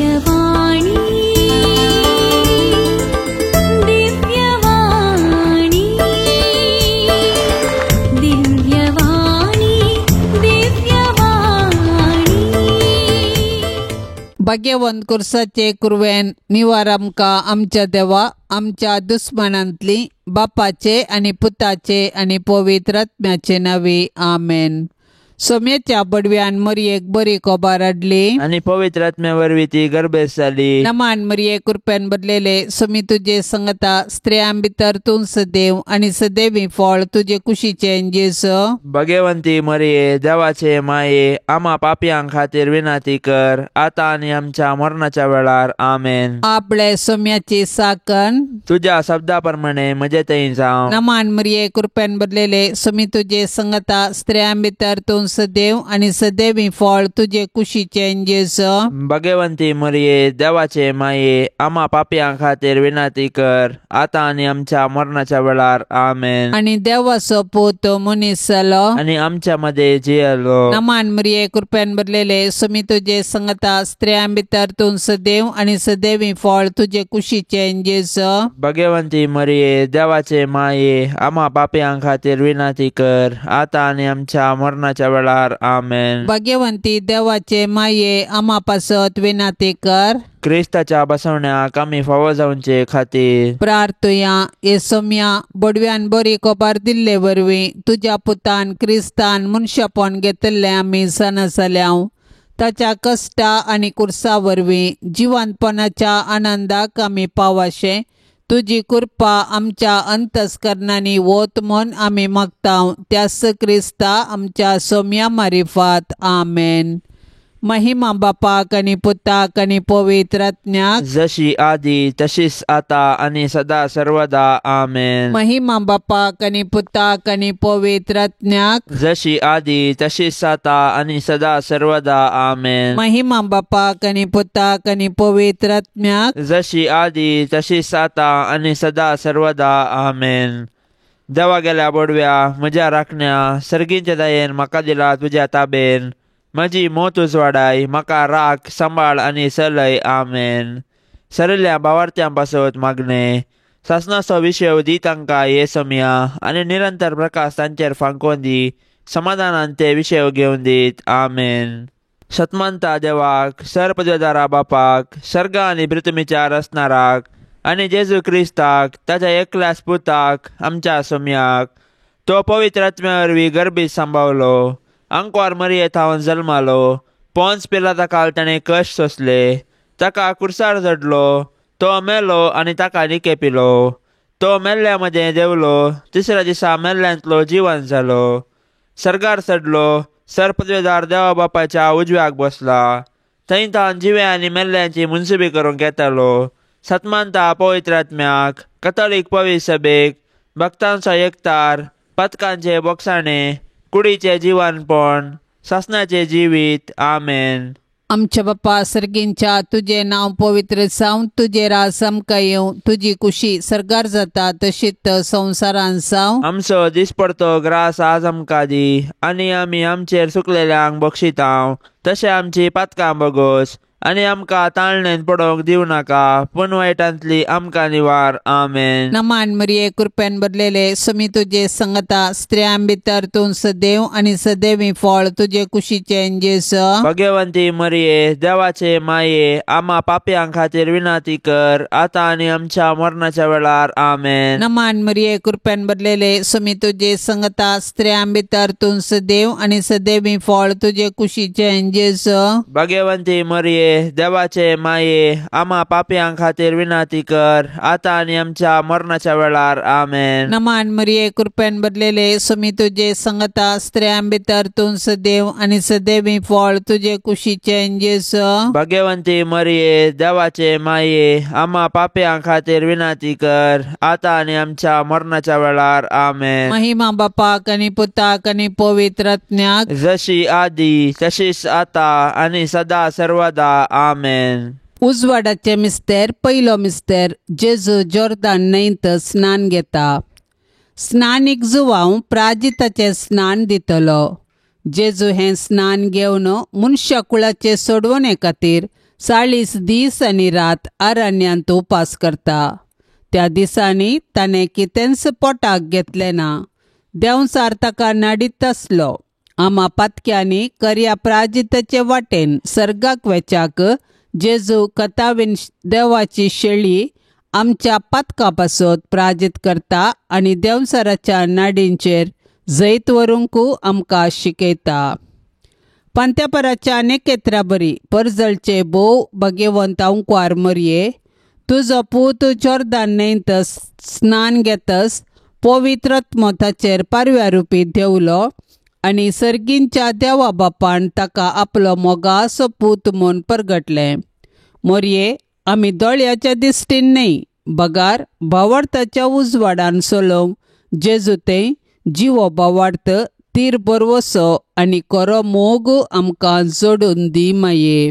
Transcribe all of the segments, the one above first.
दिव्यवाणी दिव्यवाणी दिव्यवाणी दिव्यवाणी. भाग्यवंत कुर्साचे कुरवेन निवार आमकां आमच्या देवा आमच्या दुस्मानांतली बापाचे आनी पुताचे आनी पवित्र आत्म्याचे नांवी आमेन. सोम्याच्या बडव्यान मरयेक बरी कोबार हाडली आनी पवित्र आत्म्या वरवीं ती गर्भेस्त जाली. नमान मरये कृपेन बदलेले सोमी तुजे संगता स्त्रियां भितर तूं सदैव आनी सदैवी फळ तुजे कुशीचें जेजू. भगवंती मरिये देवाचे माये आमा पापयां खातीर विनंती कर आतां आनी आमच्या मरणाच्या वेळार आमेन. आपले सोम्याची साकन तुज्या शब्दा प्रमाणे म्हजे थंय जावं. नमान मरये कृपेन बदलेले सोमी तुजे संगता स्त्रियां भितर तूं सदैव आनी सदैवी फळ तुजे कुशीचें जेजू. भगवंती मरिये देवाचे माये आमा पापयां खातीर विनंती कर आतां आनी आमच्या मरणाच्या वेळार आमेन. आनी देवाचो पूत मनीस जालो आनी आमच्या मध्ये जियेलो. नमान मरिये कृपेन भरलेले सोमी तुजे संगता स्त्रियां भितर तूं सदैव आनी सदैवी फळ तुजे कुशीचें जेजू. भगवंती मरिये देवाचे माये आमा पापयां खातीर विनंती कर आतां आनी आमच्या मरणाच्या वेळार आमेन. भाग्यवंती देवाचे माये आमा पासत विनंती कर. क्रिस्ताच्या बसवण्याक आमी फावो जावचे खातीर प्रार्थुया. हे सोम्या बडव्यान बरी कोबार दिल्ले वरवीं तुज्या पुतान क्रिस्तान मनशापण घेतिल्लें आमी जाणा जाल्याव. ताच्या कश्टा आनी कुर्सा वरवीं जिवंतपणाच्या आनंदाक आमी पावाशें तुजी कृपा आमच्या अंतस्करणांनी वत म्हूण आमी मागता त्यास क्रिस्ता आमच्या सोम्या मारिफात आमेन. महिमा बापाक आनी पुताक आनी पवित्र आत्म्याक जशी आदी तशीच आता आनी सदा सर्वदा आमेन. महिमा बापाक आनी पुताक आनी पवित्र आत्म्याक जशी आदी तशीच आता आनी सदा सर्वदा आमेन. महिमा बापाक आनी पुताक आनी पवित्र आत्म्याक जशी आदी तशीच आता आनी सदा सर्वदा आमेन. देवा गेल्या बोडव्या म्हज्या राखण्या सर्गींच्या दयेन म्हाका दिला तुज्या ताबेन म्हजी मोत उजवाडाय म्हाका राख सांबाळ आनी सलय आमेन. सरिल्ल्या भावार्थ्यां पासत मागणे सासनाचो विशय दी तांकां हे समया आनी निरंतर प्रकाश तांचेर फांकोवन दी समाधानान ते विशय घेवन दीत आमेन. सतमानता देवाक सरपदवेदारा बापाक सर्ग आनी पृथ्वीच्या रचणाराक आनी जेजू क्रिस्ताक ताच्या एकल्याच पुताक आमच्या सोम्याक तो पवित्र आत्म्या वरवीं गर्भीत सांबावलो अंकवार मरिये थावन जल्मालो पोन्स पिलाता काल ताणें कश्ट सोंसले ताका कुर्सार चडलो तो मेलो आनी ताका निके पिलो तो मेल्ल्या मदें देंवलो तिसऱ्या दिसा मेल्ल्यांतलो जिवन जालो सर्गार चडलो सरपदवेदार देवा बापाच्या उजव्याक बसला थंय तावन जिवे आनी मेल्ल्यांची मुनसुबी करूंक येतालो. सतमानता पवित्र आत्म्याक कथोलीक पवित्र सभेक भक्तांचो एकतार पथकांचे बोगसाणे कुडीचें जिवनपण सासनाचें जिवीत आमेन. आमच्या बापा सर्गींच्या तुजें नांव पवित्र जावं तुजें राज आमकां येवं तुजी कुशी सर्गार जाता तशीच संवसारान जावं. आमचो दिसपडतो ग्रास आज आमकां दी आनी आमी आमचेर सुकलेल्यांक बक्षितांव तशें आमची पातकां बगोस आनी आमकां ताळणेन पडोवंक दिवं नाका पूण वायटांतली आमकां निवार आमेन. नमान मरिये कृपेन भरलेले सोमी तुजे संगता स्त्रियां भितर तूं सदैव आनी सदैवी फळ तुजे कुशीचें जेजू. भगवंती मरिये देवाचे माये आमा पापयां खातीर विनंती कर आतां आनी आमच्या मरणाच्या वेळार आमेन. नमान मरिये कृपेन भरलेले सोमी तुजे संगता स्त्रियां भितर तूं सदैव आनी सदैवी फळ तुजे कुशीचें जेजू. भगवंती मरिये देवाचे माये आमा पापयां खातीर विनंती कर आतां आनी आमच्या मरणाच्या वेळार आमेन. नमान मरिये कृपेन भरलेले सोमी तुजे संगता स्त्रियां भितर तूं सदैव आनी सदैवी फळ तुजे कुशीचें जेजू. भगवंती मरिये देवाचे माये आमा पापयां खातीर विनंती कर आतां आनी आमच्या मरणाच्या वेळार आमेन. महिमा बापाक आनी पुताक आनी पवित्र आत्म्याक जशी आदी तशीच आता आनी सदा सर्वदा आमेन. उजवाडाचे मिस्तेर पयलो मिस्तेर जेजू जोर्दान न्हंयत स्नान घेता. स्नानीक जुवांव प्राजिताचें स्नान दितलो. जेजू हें स्नान घेवन मनशा कुळाचे सोडवणे खातीर 40 दीस आनी रात अरण्यांत उपास करता. त्या दिसांनी ताणें कितेंच पोटाक घेतलें ना. देंवचार ताका नाडीत आसलो. आमा पातक्यांनी करया प्राजिताचे वाटेन सर्गाक वेच्याक जेजू कथावीन देवाची शेळी आमच्या पातका पासत प्राजीत करता आनी देंवचाराच्या नाडींचेर जैत व्हरूंक आमकां शिकयता. पांत्यापराच्या नेकेत्रा बरी परजळचे भोव भगेवंत अंकवार मरये, तुजो पूत जोर्दान न्हंयत स्नान घेतस पवित्र आत्मो ताचेर पारव्या रुपी देवलो आनी सर्गींच्या देवा बापान ताका आपलो मोगासो पूत म्हूण परगटलें. मोरये, आमी दोळ्याच्या दिश्टीन न्हय बगार भावार्थाच्या उजवाडान चलोवंक जेजू तें जिवो भावार्थ तीर बरवसो आनी खरो मोग आमकां जोडून दी माये.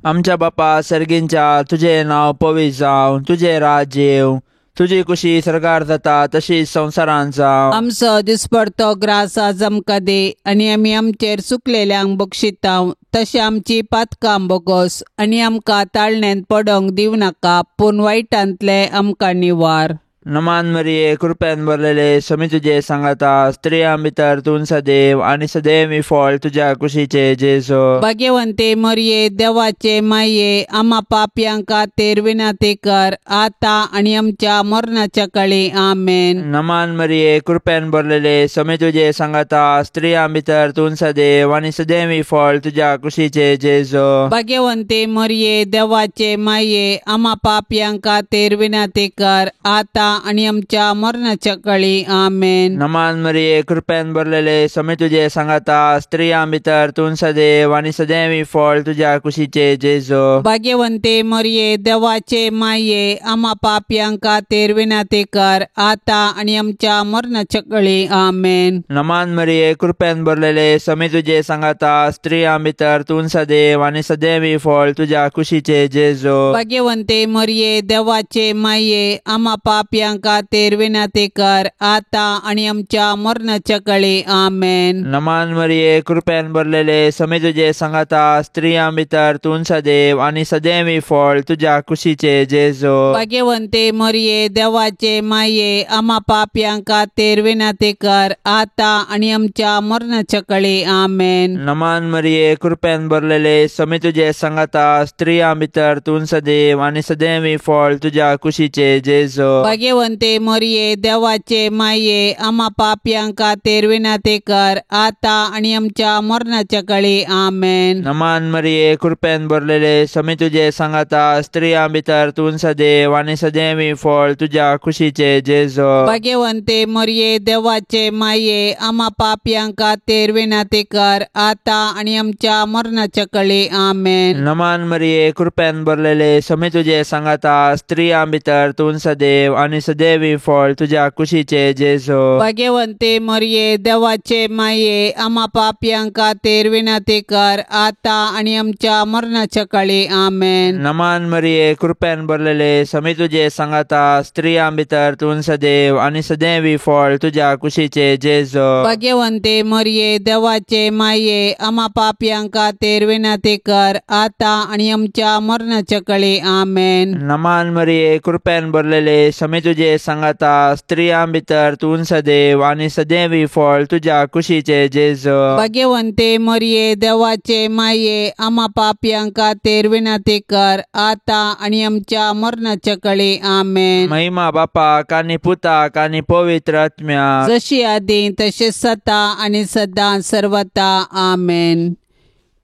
आमच्या बापा सर्गींच्या, तुजें नांव पवित्र जावं, तुजें राज्य येवं, तुजी कुशी सरकार जाता तशीच संवसारांत जावं. आमचो दिसपडतो ग्रास आज आमकां दी आनी आमी आमचेर चुकलेल्यांक बक्षितांव तशें आमची पातकां बोगोस आनी आमकां ताळण्यांत पडोंक दिवं नाका पूण वायटांतलें आमकां निवार. नमान मरिये, कृपेन भरलेले, समी तुजे सांगाता, स्त्रियां भितर तूं सदैव आनी सदैव ही फळ तुज्या कुशीचे जेजू. भाग्यवंते मरिये, देवाचे माये, आमा पापयांक खातीर विनंती कर आतां आनी आमच्या मरणाच्या काळी. आमेन. नमान मरिये, कृपेन भरलेले, समी तुजे सांगाता, स्त्रियां भितर तूं सदैव आनी सदैव ही फळ तुज्या कुशीचे जेजू. भाग्यवंते मरिये, देवाचे माये, आमा पापयांक खातीर विनंती कर आतां आनी आमच्या मरणाच्या काळी. आमेन. नमान मरिये, कृपेन भरलेले, समी तुजे सांगाता, स्त्रियां भितर तूं सदैव आनी सदैव ही फळ तुज्या कुशीचे जेजू. भाग्यवंते मरिये, देवाचे माये, आमा पापयांक खातीर विनंती कर आतां आनी आमच्या मरणाच्या काळी. आमेन. नमान मरिये, कृपेन भरलेले, समी तुजे सांगाता, स्त्रियां भितर तूं सदैव आनी सदैव ही फळ तुज्या कुशीचे जेजू. भाग्यवंते मरिये, देवाचे माये, आमा पापयांक खातीर विनंती कर आतां आनी आमच्या मरणाच्या काळी. आमेन. नमान मरिये, कृपेन भरलेले, समी तुजे सांगाता, स्त्रियां भितर तूं सदैव आनी सदैव ही फळ तुज्या कुशीचे जेजू. भाग्यवंते मरिये, देवाचे माये, आमा पापयांक खातीर विनंती कर आतां आनी आमच्या मरणाच्या काळी. आमेन. नमान मरिये, कृपेन भरलेले, समी तुजे सांगाता, स्त्रियां भितर तूं सदैव आनी सदैव ही फळ तुज्या कुशीचे जेजू. भाग्यवंते मरिये, देवाचे माये, आमा पापयांक खातीर विनंती कर आतां आनी आमच्या मरणाच्या काळी. आमेन. नमान मरिये, कृपेन भरलेले, समी तुजे सांगाता, स्त्रियां भितर तूं सदैव आनी सदैव ही फळ तुज्या कुशीचे जेजू. भाग्यवंते मरिये, देवाचे माये, आमा पापयांक खातीर विनंती कर आतां आनी आमच्या मरणाच्या काळी. आमेन. नमान मरिये, कृपेन भरलेले, समी तुजे सांगाता, स्त्रियां भितर तूं सदैव आनी सदैव ही फळ तुज्या कुशीचे जेजू. भाग्यवंते मरिये, देवाचे माये, आमा पापयांक खातीर विनंती कर आतां आनी आमच्या मरणाच्या काळी. आमेन. नमान मरिये, कृपेन भरलेले, समी तुजे सांगाता, स्त्रियां भितर तूं सदैव आनी सदैव ही फळ तुज्या कुशीचे जेजू. भाग्यवंते मरिये, देवाचे माये, आमा पापयांक खातीर विनंती कर आतां आनी आमच्या मरणाच्या काळी. आमेन. नमान मरिये, कृपेन भरलेले, समी तुजे सांगाता, स्त्रियां भितर तूं सदैव आनी सदैव ही फळ तुज्या कुशीचे जेजू. भाग्यवंते मरिये, देवाचे माये, आमा पापयांक खातीर विनंती कर आतां आनी आमच्या मरणाच्या काळी. आमेन. महिमा बापाक आनी पुताक आनी पवित्र आत्म्याक, जशी आदी तशें सता आनी सदां सर्वता. आमेन.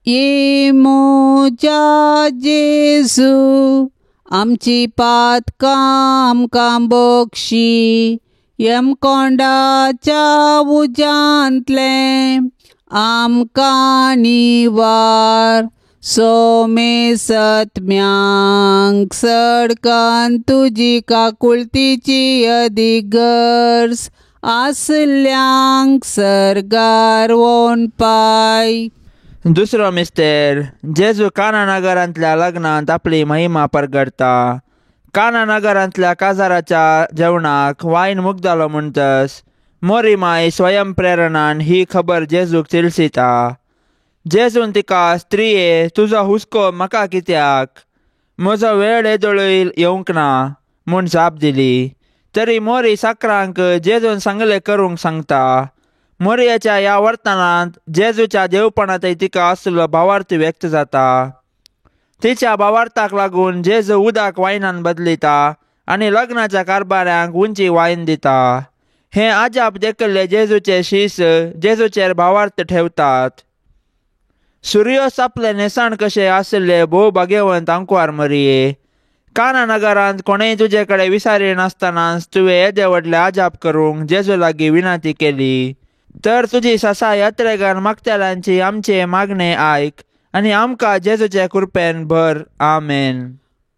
ये मोजा जेजू, आमची पातकां आमकां बक्षी, यमकोंडाच्या उज्यांतलें आमकां निवार, सोमे सत्म्यांक सडकान तुजी काकुळतीची अदीक गरज आसल्यांक सर्गार वोन पाय. दुसरो मिस्तेर, जेजू काना नगरांतल्या लग्नांत आपली महिमा परगडता. काना नगरांतल्या काजाराच्या जेवणाक वायन मुगदालो म्हणटस मोरी माय स्वयं प्रेरणान ही खबर जेजूक तिळसिता. जेजून तिका, स्त्रिये, तुजो हुस्को म्हाका कित्याक? म्हजो वेळ येदोळय येवंक ना म्हूण जाप दिली. तरी मोरी साकरांक जेजून सांगले करूंक सांगता. मोरयाच्या ह्या वर्तनांत जेजूच्या देवपणांतय तिका आसलो भावार्थ व्यक्त जाता. तिच्या भावार्थाक लागून जेजू उदक वायनान बदलिता आनी लग्नाच्या कारभाऱ्यांक उंची वायन दिता. हें आजाप देखिल्ले जेजूचे शीस जेजूचेर भावार्थ ठेवतात. सुर्योस आपले न्हेसण कशें आशिल्ले भोव भाग्यवंत आंकवार मरिये, काना नगरांत कोणेय तुजे कडेन विसारी नासतनाच तुवें येदे व्हडले आजाप करूंक जेजू लागीं विनंती केली. तर तुजी ससा यात्रेगान मागतल्यांची आमचे मागणे आयक आनी आमकां जेजूचे कृपेन भर. आमेन.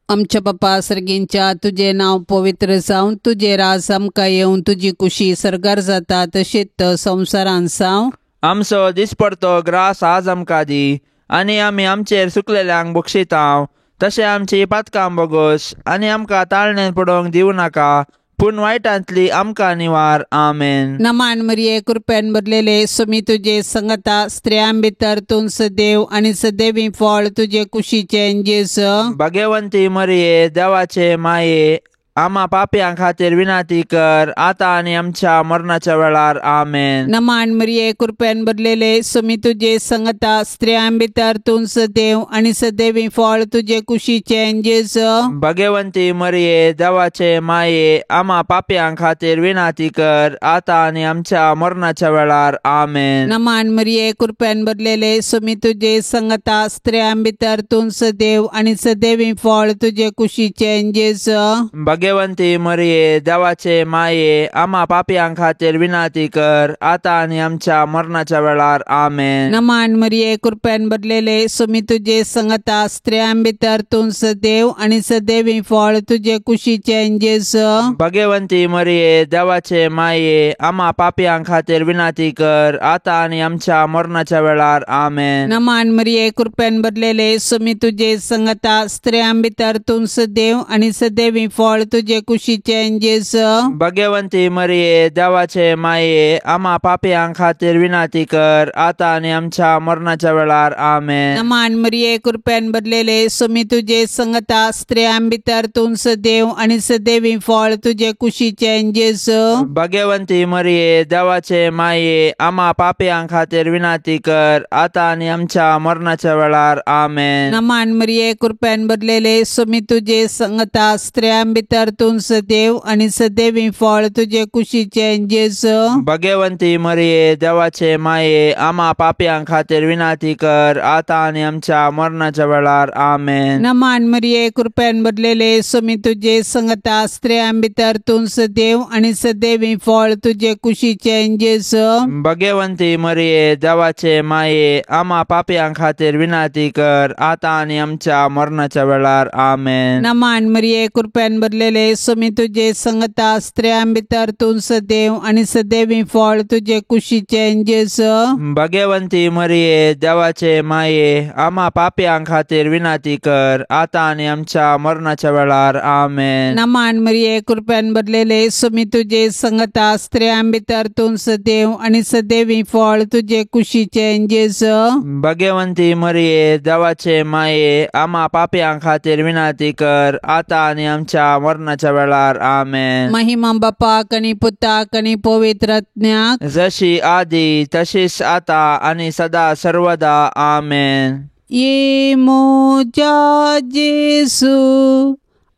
आमच्या बापा सर्गींच्या, तुजें नांव पवित्र जावं, तुजें राज आमकां येवं, तुजी कुशी सर्गार जाता तशीच संवसारांत जावं. आमचो दिसपडतो ग्रास आज आमकां दी आनी आमी आमचेर सुकलेल्यांक बक्षितांव तशें आमची पातकां बोगोस आनी आमकां ताळणेन पडोवंक दिवं नाका, पूण वायटांतली आमकां निवार. आमेन. नमान मरिये, कृपेन भरलेले, सुमी तुजे संगता, स्त्रियां भितर तूं सदैव आनी सदैवी फळ तुजे कुशीचें जेजू. भाग्यवंती मरिये, देवाचे माये, आमा पापयां खातीर विनंती कर आतां आनी आमच्या मरणाच्या वेळार. आमेन. नमान मरिये, कृपेन भरलेले, सुमी तुजे संगता, स्त्रियां भितर तूं सदैव आनी सदैवी फळ तुजे कुशीचें जेजू. भाग्यवंती मरिये, देवाचे माये, आमा पापयां खातीर विनंती कर आतां आनी आमच्या मरणाच्या वेळार. आमेन. नमान मरिये, कृपेन भरलेले, सुमी तुजे संगता, स्त्रियां भितर तूं सदैव आनी सदैवी फळ तुजे कुशीचें जेजू. भाग्यवंती मरिये, देवाचे माये, आमा पापयां खातीर विनंती कर आतां आनी आमच्या मरणाच्या वेळार. आमेन. नमान मरिये, कृपेन भरलेले, सुमी तुजे संगता, स्त्रियां भितर तूं सदैव आनी सदैवी फळ तुजे कुशीचें जेजू. भाग्यवंती मरिये, देवाचे माये, आमा पापयां खातीर विनंती कर आतां आनी आमच्या मरणाच्या वेळार. आमेन. नमान मरिये, कृपेन भरलेले, सुमी तुजे संगता, स्त्रियां भितर तूं सदैव आनी सदैवी फळ तुजे कुशीचें जेजू. भाग्यवंती मरिये, देवाचे माये, आमा पापयां खातीर विनंती कर आतां आनी आमच्या मरणाच्या वेळार. आमेन. नमान मरिये, कृपेन भरलेले, सुमी तुजे संगता, स्त्रियां भितर तूं सदैव आनी सदैवी फळ तुजे कुशीचें जेजू. भाग्यवंती मरिये, देवाचे माये, आमा पापयां खातीर विनंती कर आतां आनी आमच्या मरणाच्या वेळार. आमेन. नमान मरिये, कृपेन भरलेले, सुमी तुजे संगता, स्त्रियां भितर तूं सदैव आनी सदैवी फळ तुजे कुशीचें जेजू. भाग्यवंती मरिये, देवाचे माये, आमा पापयां खातीर विनंती कर आतां आनी आमच्या मरणाच्या वेळार. आमेन. नमान मरिये, कृपेन भरलेले, सुमी तुजे संगता, स्त्रियां भितर तूं सदैव आनी सदैवी फळ तुजे कुशीचें जेजू. भाग्यवंती मरिये, देवाचे माये, आमा पापयां खातीर विनंती कर आतां आनी आमच्या मरणाच्या वेळार. आमेन. नमान मरिये, कृपेन भरलेले, सुमी तुजे संगता, स्त्रियां भितर तूं सदैव आनी सदैवी फळ तुजे कुशीचें जेजू. भाग्यवंती मरिये, देवाचे माये, आमा पापयां खातीर विनंती कर आतां आनी आमच्या मरणाच्या वेळार. आमेन. नमान मरिये, कृपेन भरलेले, सुमी तुजे संगता, स्त्रियां भितर तूं सदैव आनी सदैवी फळ तुजे कुशीचें जेजू. भाग्यवंती मरिये, देवाचे माये, आमा पापयां खातीर विनंती कर आतां आनी आमच्या मरणाच्या वेळार. आमेन. महिमा बापाक आनी पुताक आनी पवित्र आत्म्याक, जशी आदी तशीच आता आनी सदा सर्वदा. आमेन. ये म्हज्या जेजू,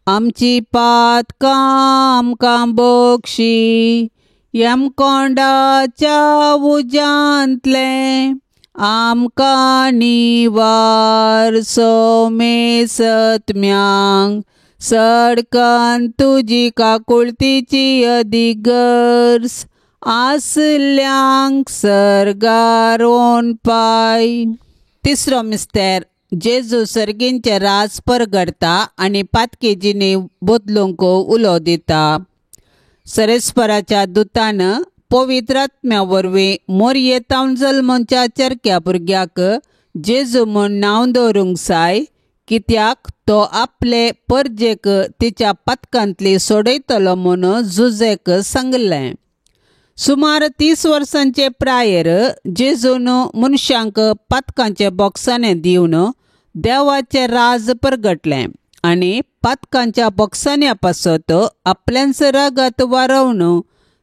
आमची पातकां आमकां बक्षी, यमकोंडाच्या उज्यांतलें आमकां निवार. सोमेसत्म्यांक सडकन तुजी काकुळतीची अदीक गरज आसल्यांक सर्गार पाय. तिसरो मिस्तेर, जेजू सर्गींचें राज परगडता आनी पातकी जिणे बदलूंक उलो दिता. सरेस्पराच्या दुतान पवित्र आत्म्या वरवीं मोरयेतावन जल्मच्या चरक्या भुरग्याक जेजू म्हूण नांव दवरूंक जाय, कित्याक तो आपले परजेक तिच्या पातकांतली सोडयतलो म्हूण जुजेक सांगलें. सुमार 30 वर्सांचे प्रायेर जेजून मनशांक पातकांचे बोक्साने दिवन देवाचें राज परगटलें आनी पातकांच्या बोक्सान्या पासत आपल्यांच रगत वारोवन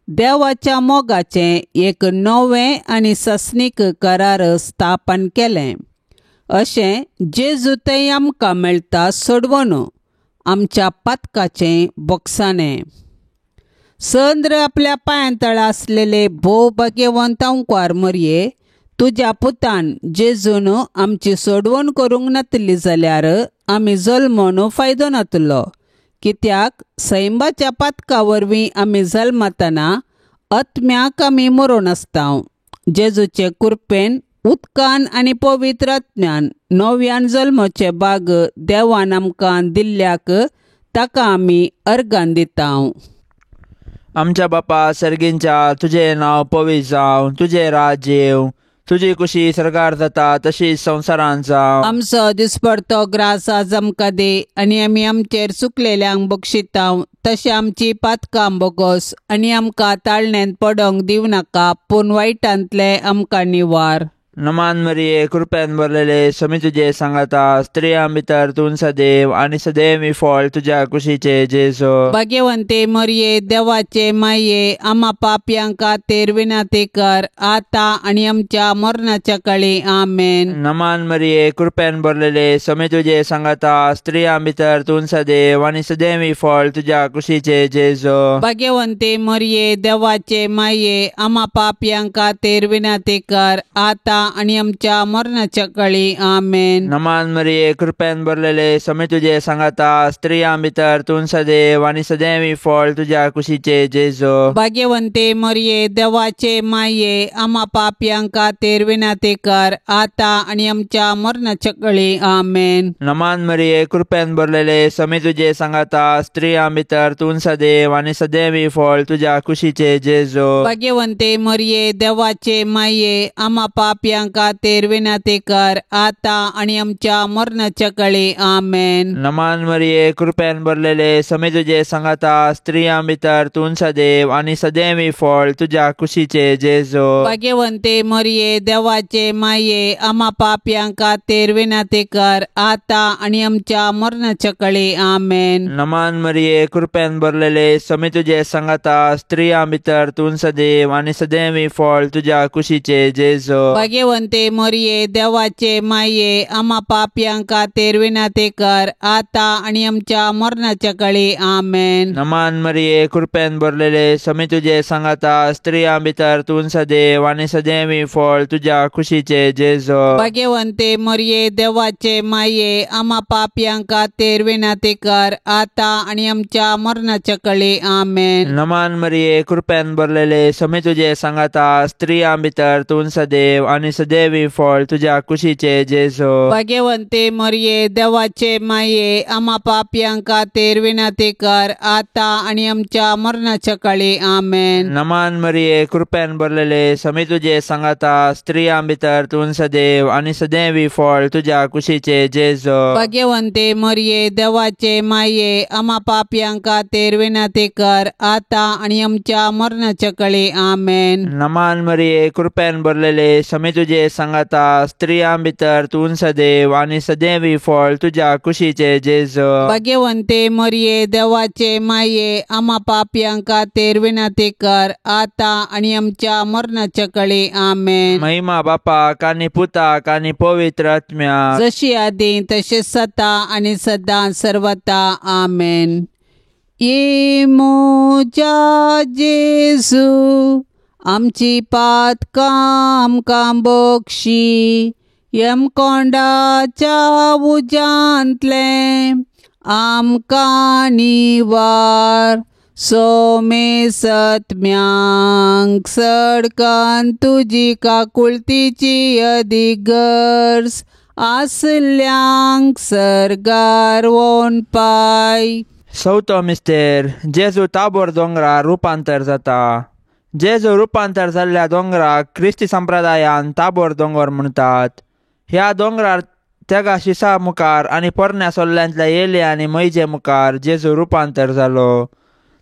देवाच्या मोगाचें एक नवें आनी सस्नीक करार स्थापन केलें. अशें जेजू थंय आमकां मेळटा सोडवण आमच्या पातकाचें बोक्साणें. संद्र आपल्या पांयांतळा आसलेले भोव भाग्यवंत अंकवार मरये, तुज्या पुतान जेजून आमची सोडवण करूंक नातली जाल्यार आमी जल्मोन फायदो नातलो. कित्याक सैंबाच्या पातका वरवीं आमी जल्मतना आत्म्याक आमी मरोन आसता. जेजूचे कृपेन उदकान आनी पवित्र आत्म्यान नव्यान जल्मचे बाग देवान आमकां दिल्ल्याक ताका आमी अर्गान दिता. आमच्या बापा सर्गींच्या, तुजें नांव पवित्र जावं, तुजें राज्य येवं, तुजी कुशी सरकार जाता तशीच संवसारांत जावं. आमचो दिसपडतो ग्रास आज आमकां दी आनी आमी आमचेर चुकलेल्यांक बक्षिता तशें आमची पातकां बोगोस आनी आमकां ताळण्यांत पडोंक दिवं नाका, पूण वायटांतले आमकां निवार. नमान मरिये, कृपेन भरलेले, समी तुजे सांगाता, स्त्रियां भितर तूं सदैव आनी सदैव फळ तुज्या कुशीचे जेजू. भाग्यवंते मरिये, देवाचे माये, आमा पापयांक खातीर विनंती कर आतां आनी आमच्या मरणाच्या काळी. आमेन. नमान मरिये, कृपेन भरलेले, समी तुजे सांगाता, स्त्रियां भितर तूं सदैव आनी सदैव फळ तुज्या कुशीचे जेजू. भाग्यवंते मरिये, देवाचे माये, आमा पापयांक खातीर विनंती कर आतां आनी आमच्या मरणाच्या काळी. आमेन. नमान मरिये, कृपेन भरलेले, समी तुजे सांगाता, स्त्रियां भितर तूं सदैव आनी सदैव फळ तुज्या कुशीचे जेजू. भाग्यवंते मरिये, देवाचे माये, आमा पापयांक खातीर विनंती कर आतां आनी आमच्या मरणाच्या काळी. आमेन. नमान मरिये, कृपेन भरलेले, समी तुजे सांगाता, स्त्रियां भितर तूं सदैव आनी सदैव फळ तुज्या कुशीचे जेजू. भाग्यवंते मरिये, देवाचे माये, आमा पापयांक खातीर विनंती कर आतां आनी आमच्या मरणाच्या काळी. आमेन. नमान मरिये, कृपेन भरलेले, समी तुजे सांगाता, स्त्रियां भितर तूं सदैव आनी सदैव फळ तुज्या कुशीचे जेजू. भाग्यवंते मरिये, देवाचे माये, आमा पापयांक खातीर विनंती कर आतां आनी आमच्या मरणाच्या काळी. आमेन. नमान मरिये, कृपेन भरलेले, समी तुजे सांगाता, स्त्रियां भितर तूं सदैव आनी सदैव फळ तुज्या कुशीचे जेजू. भाग्यवंते मरिये, देवाचे माये, आमा पापयांक खातीर विनंती कर आतां आनी आमच्या मरणाच्या काळी. आमेन. नमान मरिये, कृपेन भरलेले, समी तुजे सांगाता, स्त्रियां भितर तूं सदैव आनी सदैव फळ तुज्या कुशीचे जेजू. भाग्यवंते मरिये, देवाचे माये, आमा पापयांक खातीर विनंती कर आतां आनी आमच्या मरणाच्या काळी. आमेन. नमान मरिये, कृपेन भरलेले, समी तुजे सांगाता, स्त्रियां भितर तूं सदैव आनी सदैव फळ तुज्या कुशीचे जेजू. भाग्यवंते मरिये, देवाचे माये, आमा पापयांक खातीर विनंती कर आतां आनी आमच्या मरणाच्या काळी. आमेन. नमान मरिये, कृपेन भरलेले, समी तुजे सांगाता, स्त्रियां भितर तूं सदैव आनी सदैव फळ तुज्या कुशीचे जेजू. भाग्यवंते मरिये, देवाचे माये, आमा पापयांक खातीर विनंती कर आतां आनी आमच्या मरणाच्या काळी. आमेन. नमान मरिये, कृपेन भरलेले, समी तुजे सांगाता, स्त्रियां भितर तूं सदैव आनी सदैव फळ तुज्या कुशीचे जेजू. भाग्यवंते मरिये, देवाचे माये, आमा पापयांक खातीर विनंती कर आतां आनी आमच्या मरणाच्या काळी. आमेन. महिमा बापाक आनी पुताक आनी पवित्र आत्म्याक, जशी आदी तशें सता आनी सदां सर्वता. आमेन. ये म्हज्या जेजू, आमची पातकां आमकां बक्षी, यमकोंडाच्या उज्यांतलें आमकां निवार, सोमे सत्म्यांक सडकान तुजी काकुळतीची अदीक गरज आसल्यांक सर्गार वोन पाय. चवथो मिस्तेर, जेजू ताबोर दोंगरार रुपांतर जाता. जेजू रुपांतर जाल्ल्या दोंगराक क्रिस्ती संप्रदायान ताबोर दोंगर म्हणटात. ह्या दोंगरार तेगा शिसा मुखार आनी पोरण्या सोल्ल्यांतल्या येले आनी मैजे मुखार जेजू रुपांतर जालो.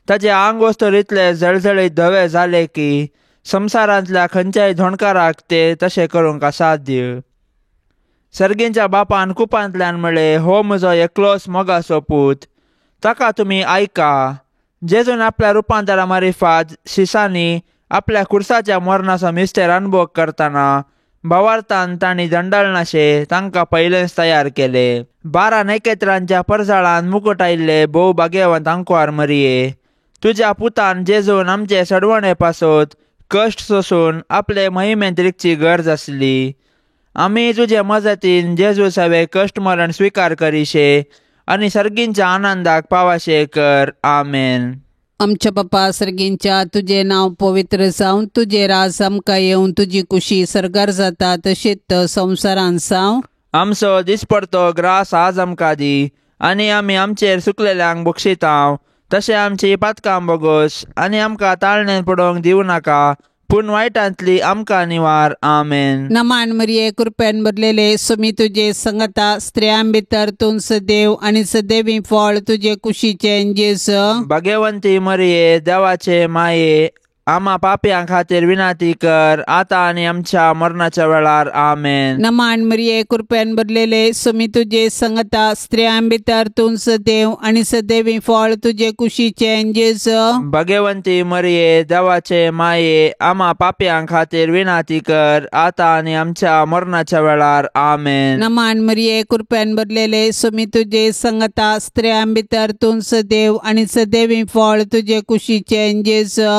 ताचे आंग वस्तूर इतले जळजळीत धवे जाले की संवसारांतल्या खंयच्याय धोणकाराक ते तशें करूंक असाध्य. सर्गींच्या बापान कुपांतल्यान म्हळें, हो म्हजो एकलोच मोगाचो पूत, ताका तुमी आयका. जेजून आपल्या रुपांतरा मारिफात शिसांनी आपल्या कुर्साच्या मरणाचो मिस्तेर अनुभव करतना भावार्थान तांणी दंडाळनाशे तांकां पयलेंच तयार केले. 12 नखेत्रांच्या परजाळान मुकुट आयिल्ले भोव भाग्यवंत आंकवार मरिये, तुज्या पुतान जेजून आमचे सडवणे पासत कश्ट सोसून आपले महिमेंत रिगची गरज आसली. आमी तुजे मजतीन जेजू सवे कश्ट मरण स्विकार करिशे आनी सर्गींच्या आनंदाक पावाशे कर. आमेन. आमच्या बापा सर्गींच्या, तुजें नांव पवित्र जावं, तुजें राज आमकां येवन, तुजी कुशी सर्गार जाता तशीच संवसारान जावं. आमचो दिसपडतो ग्रास आज आमकां दी, आनी आमी आमचेर सुकलेल्यांक बक्षितांव तशें आमची पातकां बोगोस, आनी आमकां ताळणेन पडोवंक दिवं नाका, पूण वायटांतली आमकां निवार. आमेन. नमान मरिये, कृपेन भरलेले, सुमी तुजे संगता, स्त्रियां भितर तूं सदैव आनी सदैवी फळ तुजे कुशीचें जेजू. भाग्यवंती मरिये, देवाचे माये, आमा पापयां खातीर विनंती कर, आतां आनी आमच्या मरणाच्या वेळार. आमेन. नमान मरिये, कृपेन भरलेले, सुमी तुजे संगता, स्त्रियां भितर तूं सदैव आनी सदैवी फळ तुजे कुशीचें जेजू. भाग्यवंती मरिये, देवाचे माये, आमा पापयां खातीर विनंती कर, आतां आनी आमच्या मरणाच्या वेळार. आमेन. नमान मरिये, कृपेन भरलेले, सुमी तुजे संगता, स्त्रियां भितर तूं सदैव आनी सदैवी फळ तुजे कुशीचें जेजू.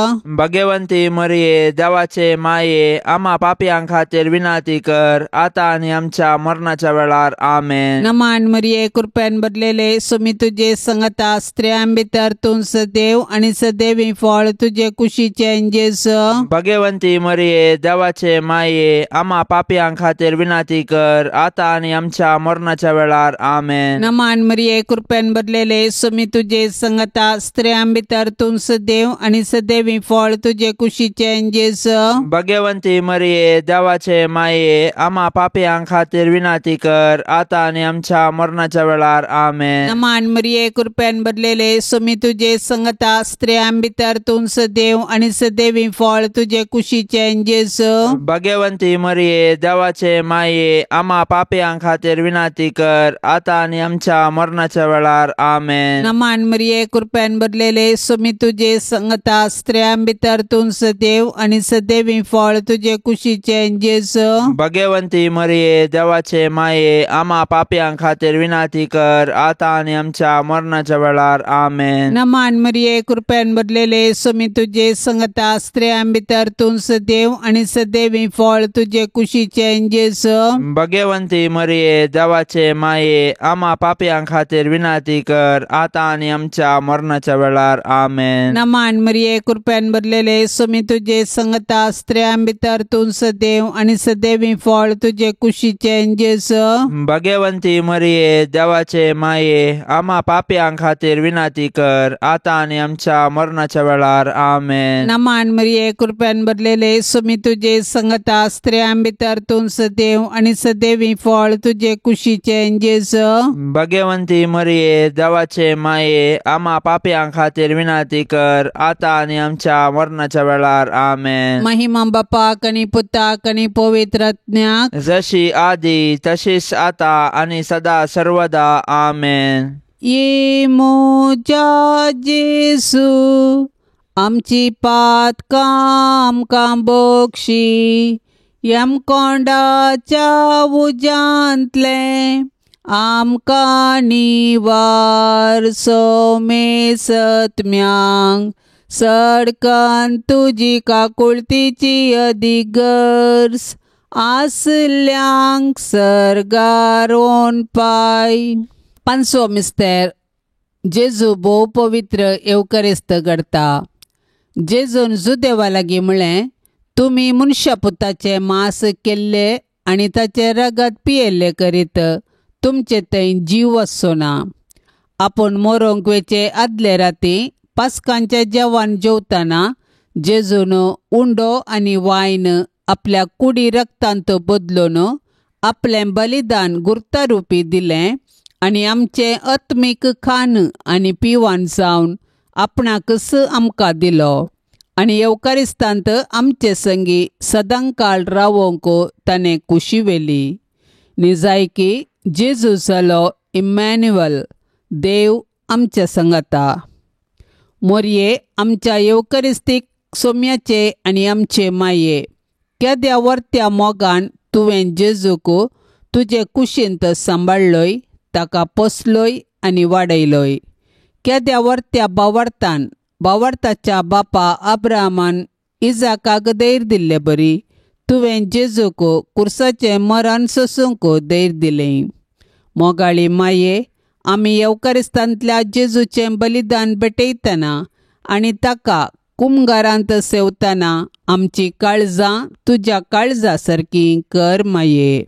भाग्यवंती मरिये, देवाचे माये, आमा पापयां खातीर विनंती कर, आतां आनी आमच्या मरणाच्या वेळार. आमेन. नमान मरिये, कृपेन भरलेले, सुमी तुजे संगता, स्त्रियां भितर तूं सदैव आनी सदैवी फळ तुजे कुशीचें जेजू. भाग्यवंती मरिये, देवाचे माये, आमा पापयां खातीर विनंती कर, आतां आनी आमच्या मरणाच्या वेळार. आमेन. नमान मरिये, कृपेन भरलेले, सुमी तुजे संगता, स्त्रियां भितर तूं सदैव आनी सदैवी फळ तुजे कुशीचें जेजू. भाग्यवंती मरिये, देवाचे माये, आमा पापयां खातीर विनंती कर, आतां आनी आमच्या मरणाच्या वेळार. आमेन. नमान मरिये, कृपेन भरलेले, सुमी तुजे संगता, स्त्रियां भितर तूं सदैव आनी सदैवी फळ तुजे कुशीचें जेजू. भाग्यवंती मरिये, देवाचे माये, आमा पापयां खातीर विनंती कर, आतां आनी आमच्या मरणाच्या वेळार. आमेन. नमान मरिये, कृपेन भरलेले, सुमी तुजे संगता, स्त्रियां भितर तूं सदैव आनी सदैवी फळ तुजे कुशीचें जेजू. भाग्यवंती मरिये, देवाचे माये, आमा पापयां खातीर विनंती कर, आतां आनी आमच्या मरणाच्या वेळार. आमेन. नमान मरिये, कृपेन भरलेले, सुमी तुजे संगता, स्त्रियां भितर तूं सदैव आनी सदैवी फळ तुजे कुशीचें जेजू. भाग्यवंती मरिये, देवाचे माये, आमा पापयां खातीर विनंती कर, आतां आनी आमच्या मरणाच्या वेळार. आमेन. नमान मरिये, कृपेन भरलेले, सुमी तुजे संगता, स्त्रियां भितर तूं सदैव आनी सदैवी फळ तुजे कुशीचें जेजू. भाग्यवंती मरिये, देवाचे माये, आमा पापयां खातीर विनंती कर, आतां आनी आमच्या मरणाच्या वेळार. आमेन. नमान मरिये, कृपेन भरलेले, सुमी तुजे संगता, स्त्रियां भितर तूं सदैव आनी सदैवी फळ तुजे कुशीचें जेजू. भाग्यवंती मरिये, देवाचे माये, आमा पापयां खातीर विनंती कर, आतां आनी आमच्या मरणाच्या वेळार. आमेन. महिमा बापाक आनी पुताक आनी पवित्र आत्म्याक, जशी आदी तशीच आता आनी सदा सर्वदा. आमेन. ये म्हज्या जेजू, आमची पातकां आमकां बक्षी, यमकोंडाच्या उज्यांतलें आमकां निवार. सोमे सत्म्यांक सडकन तुजी काकुळतीची अदीक गरज आसल्यांक सर्गार पाय. पांचवो मिस्तेर, जेजू भोव पवित्र येवकरेस्त घडता. जेजून जुदेवा लागीं म्हळें, तुमी मनशा पुताचें मांस केल्लें आनी ताचें रगत पियेल्लें करीत तुमचे थंय जीव आसचो ना. आपूण मरोंक वेचे आदले राती पास्कांचें जेवण जेवतना जेजून उंडो आनी वायन आपल्या कुडी रक्तांत बदलून आपलें बलिदान गुर्तारुपी दिलें आनी आमचें आत्मीक खाण आनी पिवन जावन आपणाकच आमकां दिलो. आनी येवकारिस्तांत आमचे संगी सदांकाळ रावोंक ताणें कुशी व्हेली. निजायकी जेजू जालो इमॅन्युअल, देव आमच्या संगाता. मोरये आमच्या येवकरिस्तीक सोम्याचे आनी आमचे माये, केद्या वर्त्या मोगान तुवें जेजूक तुजे कुशींत सांबाळ्ळोय, ताका पोसलोय आनी वाडयलोय. केद्या वर्त्या बावडतान बावडताच्या बापा अब्राहमान इजाकाक धैर्य दिल्ले बरी तुवें जेजूक कुर्साचें मरण सोसूंक धैर्य दिलें. मोगाळी माये, आमी येवकारिस्तांतल्या जेजूचें बलिदान भेटयतना आनी ताका कुमगारांत सेवतना आमची काळजां तुज्या काळजा सारकी कर माये.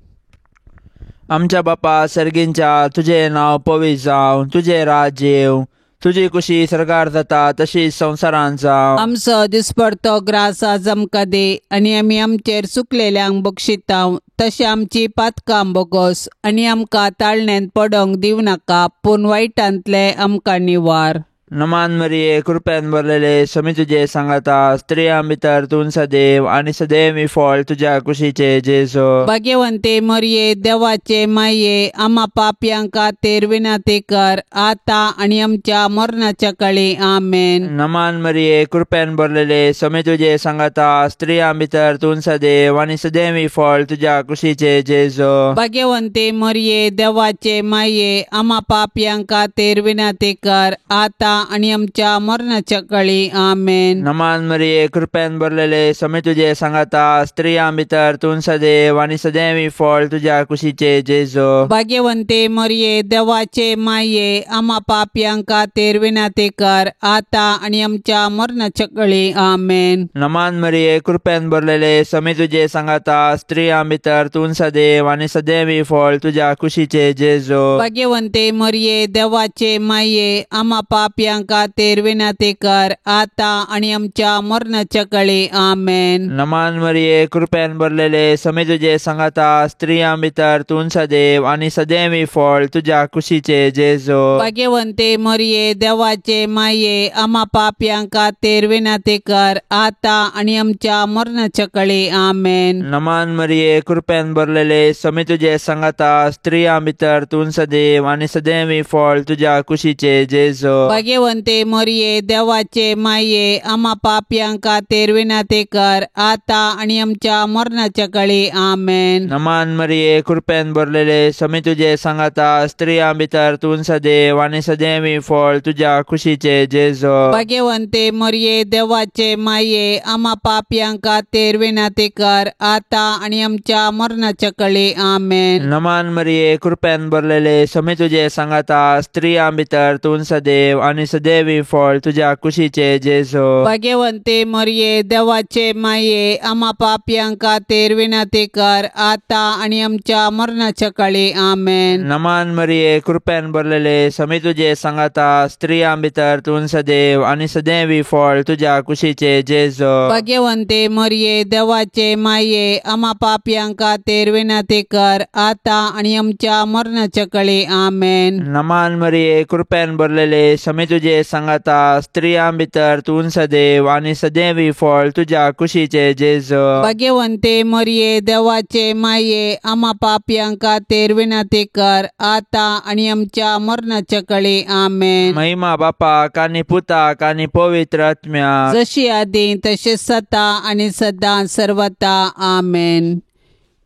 आमच्या बापा सर्गींच्या, तुजें नांव पवित्र जावं, तुजें राज्य येवं, तुजी कुशी सरकार जाता तशीच संवसारांत जावं. आमचो दिसपडतो ग्रास आज आमकां दी आनी आमी आमचेर चुकलेल्यांक बक्षितां तशें आमची पातकां बोगोस आनी आमकां ताळण्यांत पडोंक दिवं नाका, पूण वायटांतलें आमकां निवार. नमान मरिये, कृपेन भरलेले, समी तुजे सांगाता, स्त्रियां भितर तूं सदैव आनी सदैव फळ तुज्या कुशीचे जेजू. भाग्यवंते मरिये, देवाचे माये, आमा पापयां खातीर विनंती कर आता आनी आमच्या मरणाच्या काळी. आमेन. नमान मरिये, कृपेन भरलेले, समी तुजे सांगाता, स्त्रियां भितर तूं सदैव आनी सदैव फळ तुज्या कुशीचे जेजू. भाग्यवंते मरिये, देवाचे माये, आमा पापयां खातीर विनंती कर आता आनी आमच्या मरणाच्या काळी. आमेन. नमान मरिये, कृपेन भरलेले, समी तुजे सांगाता, स्त्रियां भितर तूं सदैव आनी सदैव फळ तुज्या कुशीचे जेजू. भाग्यवंते मरिये, देवाचे माये, आमा पापयां खातीर विनंती कर आता आनी आमच्या मरणाच्या काळी. आमेन. नमान मरिये, कृपेन भरलेले, समी तुजे सांगाता, स्त्रियां भितर तूं सदैव आनी सदैव फळ तुज्या कुशीचे जेजू. भाग्यवंते मरिये, देवाचे माये, आमा पापयां खातीर विनंती कर आता आनी आमच्या मरणाच्या काळी. आमेन. नमान मरिये, कृपेन भरलेले, समी तुजे सांगाता, स्त्रियां भितर तूं सदैव आनी सदैव फळ तुज्या कुशीचे जेजू. भाग्यवंते मरिये, देवाचे माये, आमा पापयां खातीर विनंती कर आता आनी आमच्या मरणाच्या काळी. आमेन. नमान मरिये, कृपेन भरलेले, समी तुजे सांगाता, स्त्रियां भितर तूं सदैव आनी सदैव फळ तुज्या कुशीचे जेजू. भाग्यवंते मरिये, देवाचे माये, आमा पापयां खातीर विनंती कर आता आनी आमच्या मरणाच्या काळी. आमेन. नमान मरिये, कृपेन भरलेले, समी तुजे सांगाता, स्त्रियां भितर तूं सदैव आनी सदैव फळ तुज्या कुशीचे जेजू. भाग्यवंते मरिये, देवाचे माये, आमा पापयां खातीर विनंती कर आता आनी आमच्या मरणाच्या काळी. आमेन. नमान मरिये, कृपेन भरलेले, समी तुजे सांगाता, स्त्रियां भितर तूं सदैव आनी सदैव फळ तुज्या कुशीचे जेजू. भाग्यवंते मरिये, देवाचे माये, आमा पापयां खातीर विनंती कर आता आनी आमच्या मरणाच्या काळी. आमेन. नमान मरिये, कृपेन भरलेले, समी तुजे सांगाता, स्त्रियां भितर तूं सदैव आनी सदैव फळ तुज्या कुशीचे जेजू. भाग्यवंते मरिये, देवाचे माये, आमा पापयां खातीर विनंती कर आता आनी आमच्या मरणाच्या काळी. आमेन. नमान मरिये, कृपेन भरलेले, समी तुजे सांगाता, स्त्रियां भितर तूं सदैव आनी सदैव फळ तुज्या कुशीचे जेजू. भाग्यवंते मरिये, देवाचे माये, आमा पापयां खातीर विनंती कर आता आनी आमच्या मरणाच्या काळी. आमेन. महिमा बापाक आनी पुताक आनी पवित्र आत्म्याक, जशी आदी तशी सता आनी सदां सर्वता. आमेन.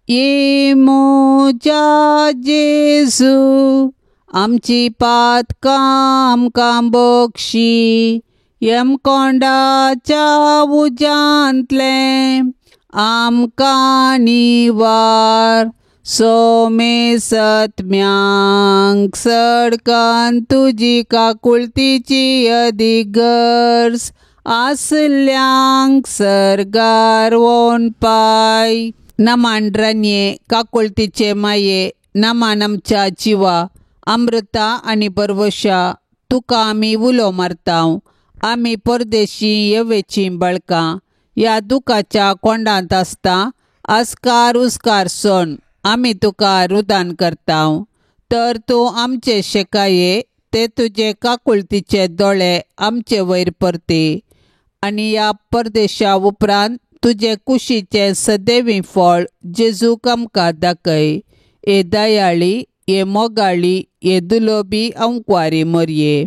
ये मोजा जेजू, आमची पातकां आमकां बक्षी, यमकोंडाच्या उज्यांतलें आमकां निवार. सोमे सत्म्यांक सडकान तुजी काकुळतीची अदीक गरज आसल्यांक सर्गार वोन पाय. नमान रनये, काकुळतीचे माये, नमान आमच्या जिवा, अमृता आनी बरवशा, तुका आमी उलो मारता. आमी परदेशी येवेचीं बळकां ह्या दुखाच्या कोंडांत आसता. आस्कार उस्कार सोन आमी तुका रुदान करता. तर तूं आमचे शेकाये ते तुजे काकुळतीचे दोळे आमचे वयर परती आनी ह्या परदेशा उपरांत तुजे कुशीचें सदैवी फळ जेजूक आमकां दाखय. हे दयाळी, हे मोगाळी, हे दुलोबी अंकवारी मोरये,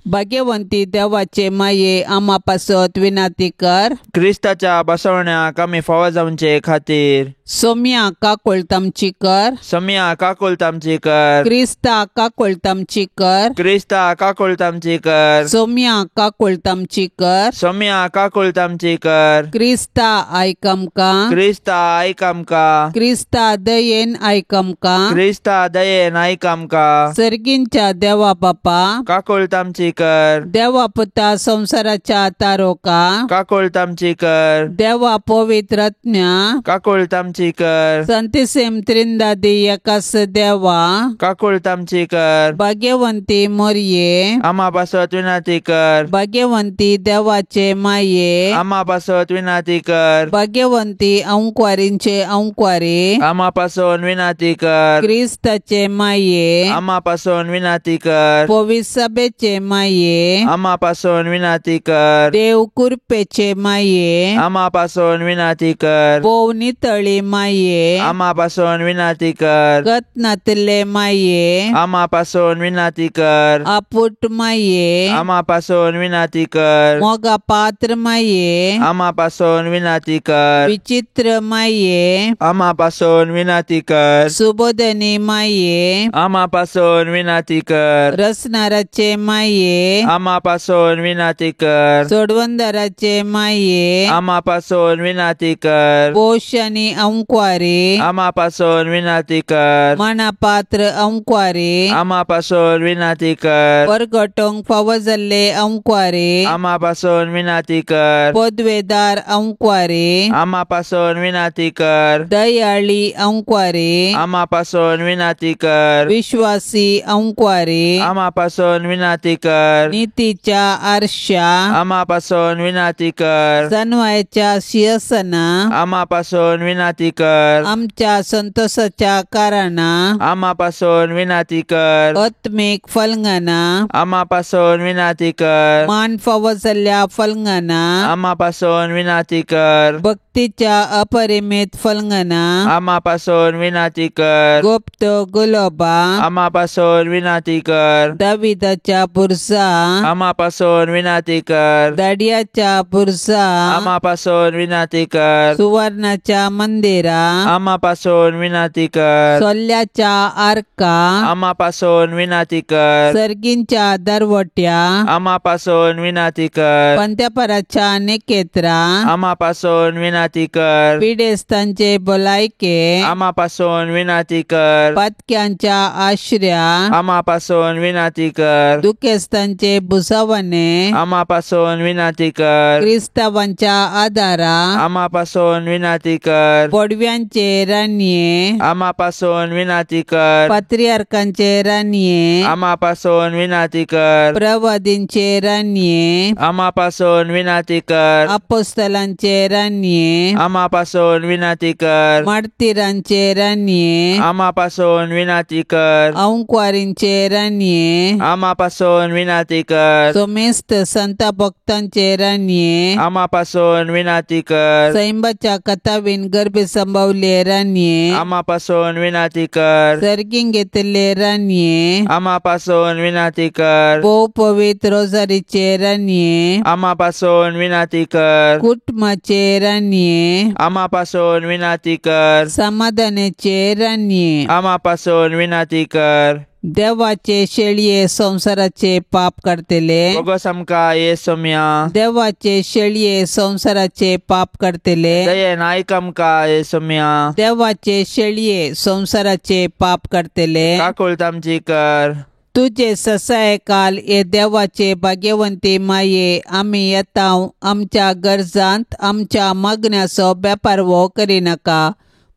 भाग्यवंती देवाचे माये आमा पासत विनाती कर. क्रिस्ताच्या बसवण्याक आमी फावो जावचे खातीर सोम्या काकोळतामची कर. सोम्या काकोळतामची कर. क्रिस्ता काकोळतामची कर. क्रिस्ता काकोळतामची कर. सोम्या काकोळतामची कर. सोम्या काकोळतामची कर. क्रिस्ता आयक आमकां. क्रिस्ता आयक आमकां. क्रिस्ता दयेन आयक आमकां. क्रिस्ता दयेन आयक आमकां. सर्गींच्या देवा बापा काकोळतामची कर. देवा पुता संवसाराच्या तारोका काकोळतामची कर. देवा पवित्रज्ञा काकोळतामची कर. संतिसेम त्रिंदादी एकास देवा काकोळतामची कर. भाग्यवंती मोरये आमा पासत विनाती कर. भाग्यवंती देवाचे माये आमा पासत विनाती कर. भाग्यवंती अंकवारींचे अंकवारी आमा पासून विनाती कर. क्रिस्ताचे माये आमा पासून विनाती कर. पवित्र सभेचे माये आमा पासून विनाती कर. देव कृपेचे माये आमा पासून विनाती कर. भोव नितळी माये आमा पासून विनाती कर. गतनातले माये आमा पासून विनाती कर. आपुट माये आमा पासून विनाती कर. मोगा पात्र माये आमा पासून विनाती कर. विचित्र माये आमा पासून विनाती कर. सुबोधनी माये आमा पासून विनाती कर. रसनाराचे माये आमा पासून विनाती कर. सोडवंदराचे माये आमा पासून विनाती कर. पोश आनी अंकवारी आमा पासून विनाती कर. मनापात्र अंकवारी आमा पासून विनाती कर. परगटोंक फावो जाल्ले अंकवारी आमा पासून विनाती कर. पदवेदार अंकवारी आमा पासून विनाती कर. दयाळी अंकवारी आमा पासून विनाती कर. विश्वासी अंकवारी आमा पासून विनाती कर. नितीच्या आरशा आमा पासून विनाती कर. जनवायच्या शिरसना आमा पासून विनाती कर. आमच्या संतोषाच्या कारणा आमा पासून विनाती कर. आत्मीक फलंगना आमा पासून विनाती कर. मान फावो जाल्ल्या फलंगना आमा पासून विनाती कर. भक्तीच्या अपरिमित फलंगना आमा पासून विनाती कर. गुप्त गुलोबा आमा पासून विनाती कर. दाविदाच्या बुरसा आमा पासून विनाती कर. दाडियाच्या बुरसा आमा पासून विनाती कर. सुवर्णाच्या मंदिरा आमा पासून विनाती कर. सोल्ल्याच्या आर्का आमा पासून विनाती कर. सर्गींच्या दरवट्या आमा पासून विनाती कर. पंत्यापराच्या निकेत्रा आमा पासून विनाती कर. पिडेस्तांचे भलायके आमा पासून विनाती कर. पातक्यांच्या आश्र्या आमा पासून विनाती कर. दुखेस्तांचे भुसावणे आमा पासून विनाती कर. क्रिस्तावांच्या आदारा आमा पासून विनाती कर. पडव्यांचे रानये आमा पासून विनाती कर. पात्रियार्कांचे रानये आमा पासून विनाती कर. प्रवादींचे रानये आमा पासून विनाती कर. अपोस्तलांचे रानये आमा पासून विनाती कर. मार्तीरांचे रानये आमा पासून विनाती कर. अंकवारींचे रानये आमा पासून विनाती कर. सोमेस्त संत भक्तांचे रानये आमा पासून विनाती कर. सैंबाच्या कथावीन गर्भे संभवले रानये आमा पासून विनाती कर. सर्गीं घेतले रानये आमा पासून विनाती कर. भोव पवित्र रोजारीचे रानये आमा पासून विनाती कर. कुटुंबाचे रानये आमा पासून विनाती कर. समाधानाचे रानये आमा पासून विनाती कर. देवाचे शेळये संवसाराचे पाप काडटले बोगस आमकां ये सोम्या. देवाचे शेळये संवसाराचे पाप काडटले दयेन आयक आमकां ये सोम्या. देवाचे शेळये संवसाराचे पाप काडटले काकुळतामची कर. तुजे ससाय काल हे देवाचे भाग्यवंती माये आमी येता आमच्या गरजांत आमच्या मागण्याचो बेपारवो करिनाका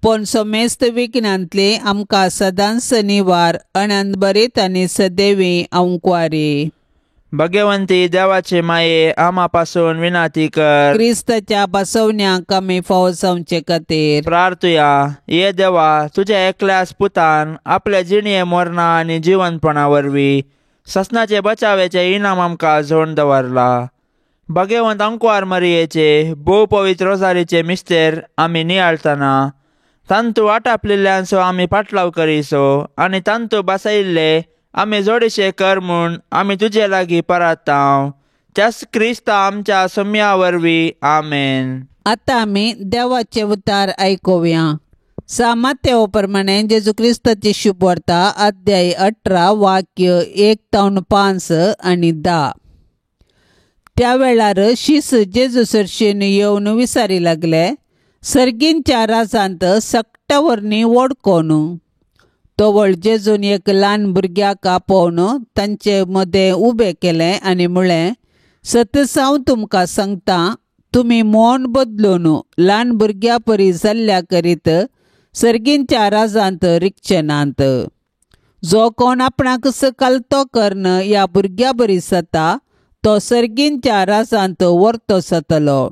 पूण समेस्त विघ्नांतली आमकां सदांच निवार अनंतभरीत आनी सदैवी अंकवारी. भगवंती देवाचे माये आमा पासून विनाती कर. क्रिस्ताच्या बसवण्याक आमी फावो जावचे खातीर प्रार्थुया. ये देवा, तुझ्या एकल्याच पुतान आपल्या जिणये मरणा आनी जिवनपणा वरवीं ससनाचे बचावेचे इनाम आमकां जोड दवरला. भाग्यवंत आंकवार मरियेचे भोव पवित्र रोजारीचे मिस्तेर आमी नियाळतना तांतू आटापलेल्यांचो आमी पाटलाव करीसो आनी तांतू बसयल्ले आमी जोडीशे कर म्हूण आमी तुजे लागीं परतांव त्याच क्रिस्ता आमच्या सोम्या वरवीं आमेन. आतां आमी देवाचे उतार आयकुया. मातेव प्रमाणे जेजू क्रिस्ताची शुभवार्ता अध्याय 18 वाक्य 1 तावन 5 आनी 10. त्या वेळार शीस जेजू सरशीन येवन विसारी लागले, सर्गींच्या राजांत सकटा वरनी वडकोन. तवळ जेजून एक ल्हान भुरग्याक आपोवन तांचे मदें उबें केलें आनी म्हळें, सतच हांव तुमकां सांगता, तुमी मन बदलून ल्हान भुरग्या परी जाल्ल्या करीत सर्गींच्या राजांत रिगचे नात. जो कोण आपणाक कलतो कर्ण ह्या भुरग्या बरी जाता तो सर्गींच्या राजांत व्हरतो जातलो.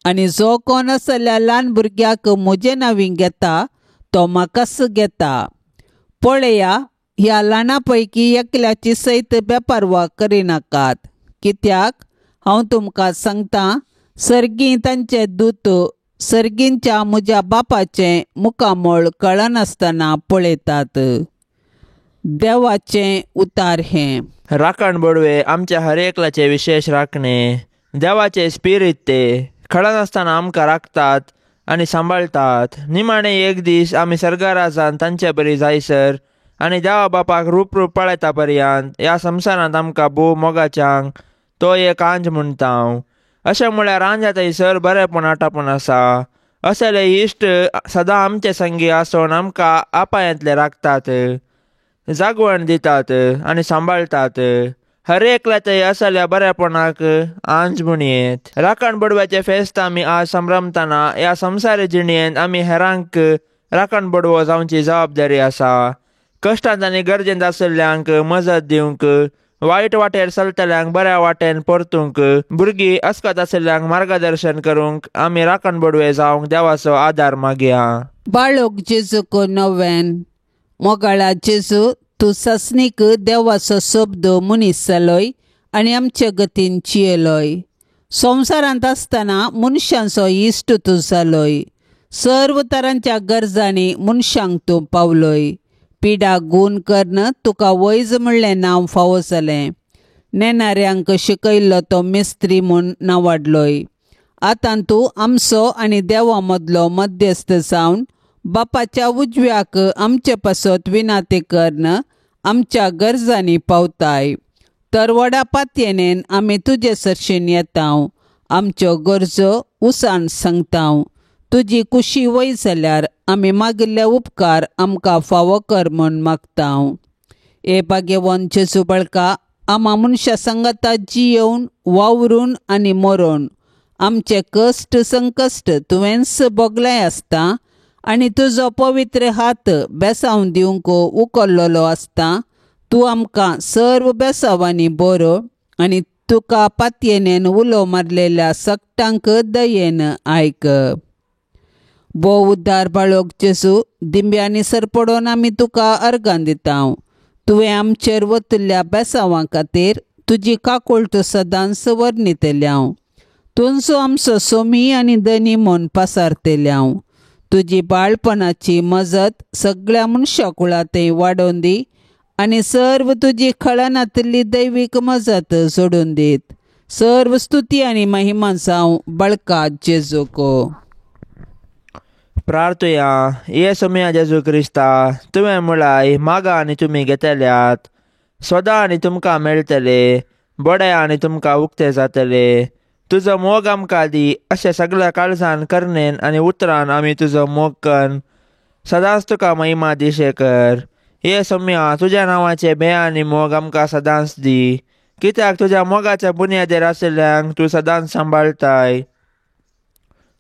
आनी जो कोण आसल्या ल्हान भुरग्याक म्हजे नांवी घेता तो म्हाकाच घेता. पळया, ह्या ल्हाना पैकी एकल्याची सयत बेपारवा करिनाकात, कित्याक हांव तुमकां सांगता, सर्गीं तांचे दूत सर्गींच्या म्हज्या बापाचें मुखामळ कळनासतना पळयतात. देवाचें उतार हें. राखण बडवे आमच्या हर एकल्याचे विशेश राखणे देवाचे स्पिरीत ते खळनासतना आमकां राखतात आनी सांबाळटात. निमाणे एक दीस आमी सर्गराजान तांचे बरी जायसर आनी देवा बापाक रूप रूप पळयता पर्यंत ह्या संवसारांत आमकां भोव मोगाच्यांक तो एक आंज म्हणटा हांव. अशें म्हळ्यार आंजा थंयसर बरेंपण आटापून आसा. असले इश्ट सदां आमचे संगी आसून आमकां आपायांतले राखतात, जागवण दितात आनी सांबाळटात. हर एकल्या थंय असल्या बरेपणाक आंज म्हणयेत. राखण बडव्याचे फेस्त आमी आज संभ्रमतना ह्या संवसारी जिणेंत आमी हेरांक राखण बडवो जावची जबाबदारी आसा. कश्टांत आनी गरजेंत आशिल्ल्यांक मजत दिवंक, वायट वाटेर चलतल्यांक बऱ्या वाटेन परतूंक, भुरगीं अस्कत आशिल्ल्यांक मार्गदर्शन करूंक आमी राखण बडवे जावंक देवाचो आदार मागया. बाळोक जेजूक नव्यान. मोगाळा जेजू, तूं सासणीक देवाचो शब्द मनीस जालोय आनी आमचे गतीन चियलोय. संवसारांत आसतना मनशांचो इश्ट तूं जालोय. सर्व तरांच्या गरजांनी मनशांक तूं पावलोय. पिडा गूण कर्ण तुका वैज म्हणलें नांव फावो जालें. नेणाऱ्यांक शिकयल्लो तो मिस्त्री म्हूण नांवाडलोय. आतां तूं आमचो आनी देवा मदलो मध्यस्थ जावन बापाच्या उजव्याक आमचे पासत विनाती कर्ण आमच्या गरजांनी पावताय. तर व्हडा पातयेनेन आमी तुजे सरशीन येता, आमच्यो गरजो उसान सांगता. तुजी कुशी वय जाल्यार आमी मागिल्ले उपकार आमकां फावो कर म्हूण मागता. हे भाग्यवंत जेजू बळका, आमा मनशां सांगाता जियेवन वावरून आनी मरोन आमचे कश्ट संकश्ट तुवेंच भोगलें आसता आनी तुजो पवित्र हात बेसांव दिवंक उखल्लेलो आसता. तूं आमकां सर्व बेसांवांनी बरो आनी तुका पातयेनेन उलो मारलेल्या सगटांक दयेन आयक. भोव उद्धार बाळोक जेजू, दिंब्यांनी सरपडोन आमी तुका अर्गां दिता. तुवें आमचेर वतल्या बेसांवां खातीर तुजी काकुळट सदांच वर्णितल्या. तुंचो आमचो सोमी आनी धनी म्हूण पासारतल्या. तुजी बाळपणाची मजत सगळ्या मनशा कुळां वाडोवन दी आनी सर्व तुजी खळनातिल्ली दैवीक मजत सोडून दीत. सर्व स्तुती आनी महिमा जावं बळका जेजूको. प्रार्थुया. ये सोम्या जेजू क्रिस्ता, तुवें म्हळाय मागा आनी तुमी घेतल्यात, सोदा आनी तुमकां मेळटले, बडया आनी तुमकां उक्ते जातले. तुजो मोग आमकां दी अशें सगळ्या काळजान करणेन आनी उतरान आमी तुजो मोग कन्न सदांच तुका महिमा दिशे कर. हे सोम्या, तुज्या नांवाचे भंय आनी मोग आमकां सदांच दी, कित्याक तुज्या मोगाच्या बुन्यादेर आशिल्ल्यांक तूं सदांच सांबाळटाय.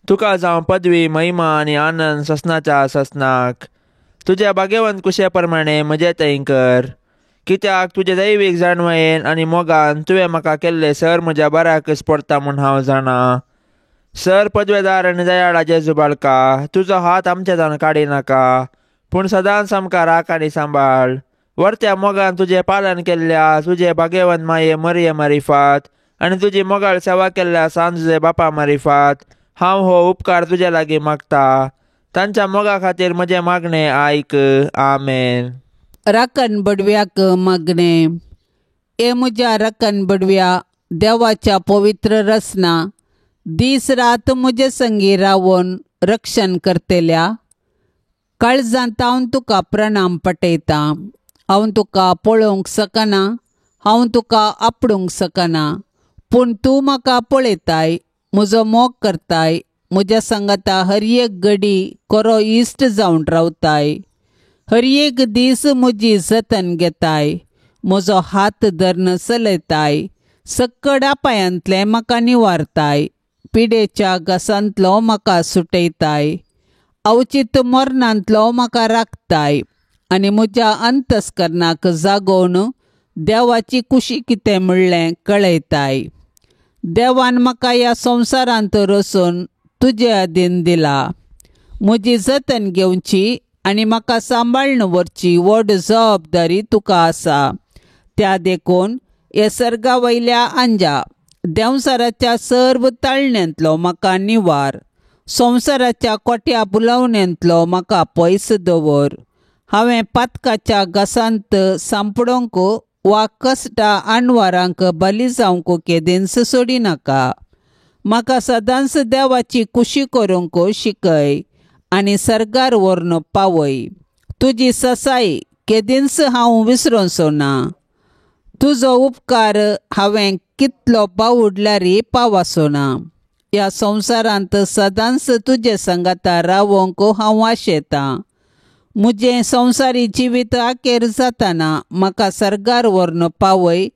तुका जावं पदवी, महिमा आनी आनंद ससनाच्या ससनाक. तुज्या भाग्यवंत कुशे प्रमाणे म्हजें थंय कर, कित्याक तुजे दैवीक जाणवयेन आनी मोगान तुवें म्हाका केल्लें सर म्हज्या बऱ्याकच पडटा म्हूण हांव जाणा. सर पदवेदार आनी दयाळा जेजू बाळका, तुजो हात आमच्या जावन काडिनाका, पूण सदांच आमकां राख आनी सांबाळ. वर्त्या मोगान तुजें पालन केल्ल्या तुजे भाग्यवंत माये मरिये मारिफात आनी तुजी मोगाळ सेवा केल्ल्या सांत जुझे बापा मारिफात हांव हो उपकार तुज्या लागीं मागता. तांच्या मोगा खातीर म्हजें मागणें आयक. आमेन. राखण बडव्याक मागणें. हे म्हज्या राखण बडव्या, देवाच्या पवित्र रचना दीस रात म्हजे संगी रावन रक्षण करतल्या काळजांत हांव तुका प्रणाम पटयतां. हांव तुका पळोवंक शकना, हांव तुका आपडूंक शकना, पूण तूं म्हाका पळयताय, म्हजो मोग करताय, म्हज्या सांगाता हर एक घडी खरो इश्ट जावन रावताय, हर एक दीस म्हजी जतन घेताय, म्हजो हात धरून चलयताय, सक्कड पांयांतलें म्हाका निवारताय, पिडेच्या घासांतलो म्हाका सुटयताय, अवचीत मरणांतलो म्हाका राखताय आनी म्हज्या अंतस्करणाक जागोवन देवाची कुशी कितें म्हणलें कळयताय. देवान म्हाका ह्या संवसारांत रचून तुजे अधीन दिला. म्हजी जतन घेवची आनी म्हाका सांबाळून व्हरची व्हड जबाबदारी तुका आसा. त्या देखून हे सर्गा वयल्या आंजा देंवसाराच्या सर्व ताळण्यांतलो म्हाका निवार, संवसाराच्या कोट्या बुलावण्यांतलो म्हाका पयस दवर. हांवें पातकाच्या घासांत सांपडोंक वा कश्टा आणवारांक बली जावंक केदींच सोडिनाका. म्हाका सदांच देवाची कुशी करूंक शिकय आनी सर्गार व्हरून पावय. तुजी ससाय केदींच हांव विसरोचो ना. तुजो उपकार हांवें कितलो पावुडल्यार पावाचो ना. ह्या संवसारांत सदांच तुजे सांगाता रावोंक हांव आशेतां. म्हजें संवसारी जिवीत अखेर जाताना म्हाका सर्गार व्हरून पावय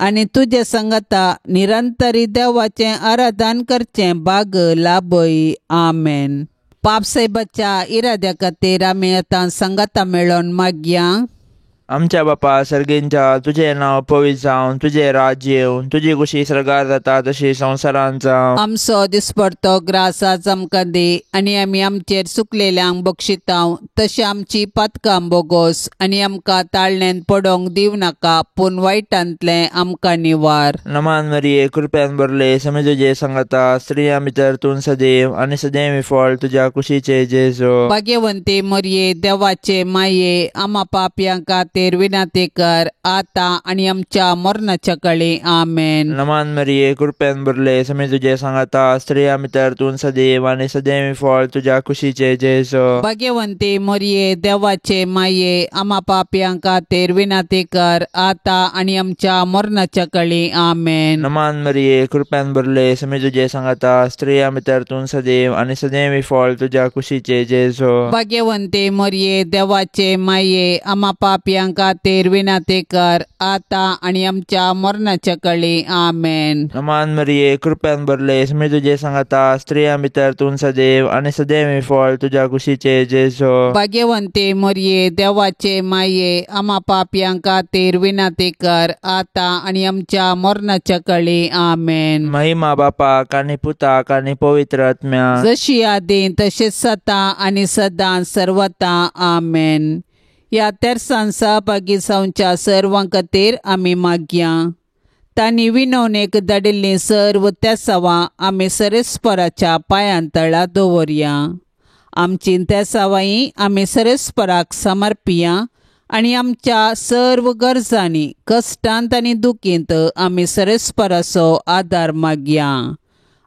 आनी तुजे सांगाता निरंतरी देवाचें आराधन करचें भाग लाभय. आमेन. पापसाहेबाच्या इराद्या खातीर आमी आतां सांगाता मेळोवन मागया. आमच्या बापा सर्गींच्या, तुजें नांव पवित्र जावं, तुजें राज्य येवं, तुजी कुशी सर्गार जाता तशी संवसारांत जावं. आमचो दिसपडतो ग्रास आज आमकां दी आनी आमी आमचेर चुकलेल्यांक बक्षितांव तशें आमची पातकां बोगोस आनी आमकां ताळण्यांत पडोवंक दिवं नाका, पूण वायटांतलें आमकां निवार. नमान मरिये, कृपेन भरले, समे तुजे सांगाता, स्त्रियां भितर तूं सदैव आनी सदैव फळ तुज्या कुशीचे जेजू. भाग्यवंती मरिये, देवाचे माये, आमा पापयां खातीर विनंती कर आता आनी आमच्या मरणाच्या काळी. आमेन. नमान मरिये, कृपेन भरले, समे तुजे सांगाता, स्त्रियां भितर तूं सदैव आनी सदैव फळ तुज्या कुशीचे जेजू. भाग्यवंती मरिये, देवाचे माये, आमा पापयां खातीर विनंती कर आता आनी आमच्या मरणाच्या काळी. आमेन. नमान मरिये, कृपेन भरले, समे तुजे सांगाता, स्त्रियां भितर तूं सदैव आनी सदैव फळ तुज्या कुशीचे जेजू. भाग्यवंती मरिये, देवाचे माये, आमा पापयां खातीर विनंती कर आता आनी आमच्या मरणाच्या काळी. आमेन. नमान मरिये, कृपेन भरले, समे तुजे सांगाता, स्त्रियां भितर तूं सदैव आनी सदैव फळ तुज्या कुशीचे जेजू. भाग्यवंती मरिये, देवाचे माये, आमा पापयां खातीर विनंती कर आता आनी आमच्या मरणाच्या काळी. आमेन. महिमा बापाक आनी पुताक आनी पवित्र आत्म्याक, जशी आदी तशीच सता आनी सदां सर्वता. आमेन. ह्या तेरसान सहभागी जावच्या सर्वां खातीर आमी मागया. तांणी विनवणेक धाडिल्लीं सर्व तेसावां आमी सरेस्पराच्या पांयां तळा दवरया. आमची तेसावांय आमी सरेस्पराक समर्पिया आनी आमच्या सर्व गरजांनी, कश्टांत आनी दुखींत आमी सरेस्पराचो आदार मागया.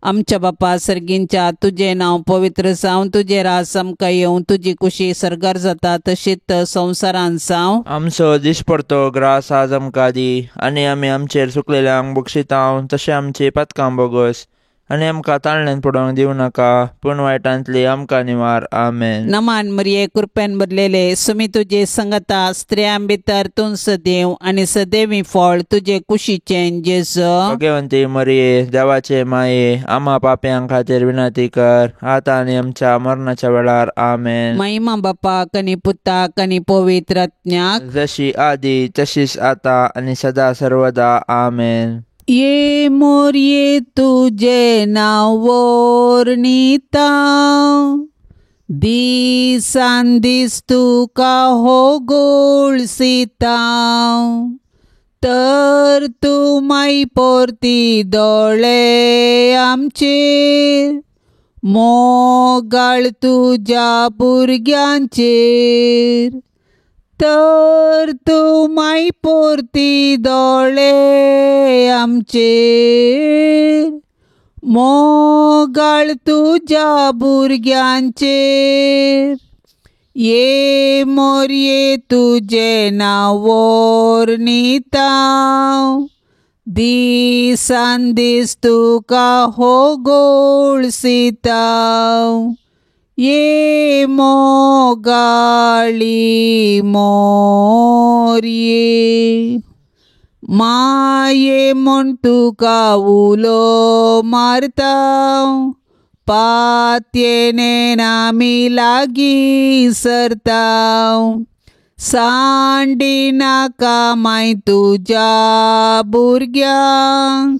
आमच्या बापा सर्गींच्या, तुजें नांव पवित्र जावं, तुजें राज आमकां येवं, तुजी कुशी सर्गार जाता तशीच संवसारांत जावं. आमचो दिसपडतो ग्रास आज आमकां दी आनी आमी आमचेर चुकलेल्यांक बक्षितांव तशें आमची पातकां बोगस आनी आमकां ताळण्यान पडोवंक दिवं नाका, पूण वायटांतली आमकां निवार. आमेन. नमान मरिये, कृपेन भरलेले, सुमी तुजे संगता, स्त्रियां भितर तूं सदैव आनी सदैवी फळ तुजे कुशीचें जेजू. भाग्यवंती मरिये, देवाचे माये, आमा पापयां खातीर विनंती कर आतां आनी आमच्या मरणाच्या वेळार. आमेन. महिमा बापाक आनी पुताक आनी पवित्र आत्म्याक, जशी आदी तशीच आतां आनी सदा सर्वदा. आमेन. ये मोरये तुजे नांव वर्णिता, दिसान दीस तुका हो गोळसिता, तर तूं माई पोरती दोळे आमचेर मोगाळ तुज्या भुरग्यांचेर तर तूं माई पोरती दोळे आमचेर मोगाळ तुज्या भुरग्यांचेर ये मोरये तुजें नांव वर्णिता दिसान दीस तुका हो गोळसिता ये मोगाळी मोरये माये म्हूण तुका उलो मारता पातयेन आमी लागीं सरता सांडी नाका माय तुज्या भुरग्यांक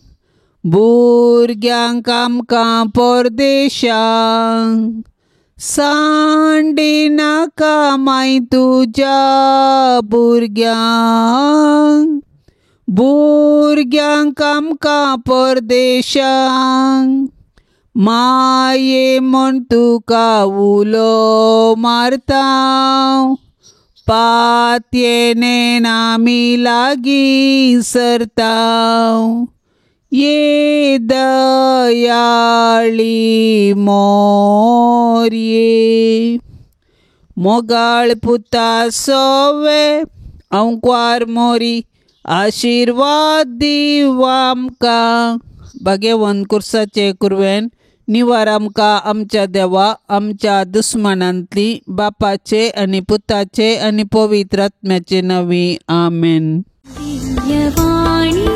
भुरग्यांक आमकां परदेशांक सांडी नाका माय तुज्या भुरग्यांक भुरग्यांक आमकां परदेशांक माये म्हूण तुका उलो मारता पातयेन आमी लागीं सरता ये दयाळी मोरये मोगाळ पुता सोवे अंकवार मोरी आशिर्वाद दीव आमकां. भाग्यवंत कुर्साचे कुरवेन निवार आमकां आमच्या देवा आमच्या दुस्मानांतली बापाचे आनी पुताचे आनी पवित्र आत्म्याचे नांवी आमेन. दिव्यवाणी.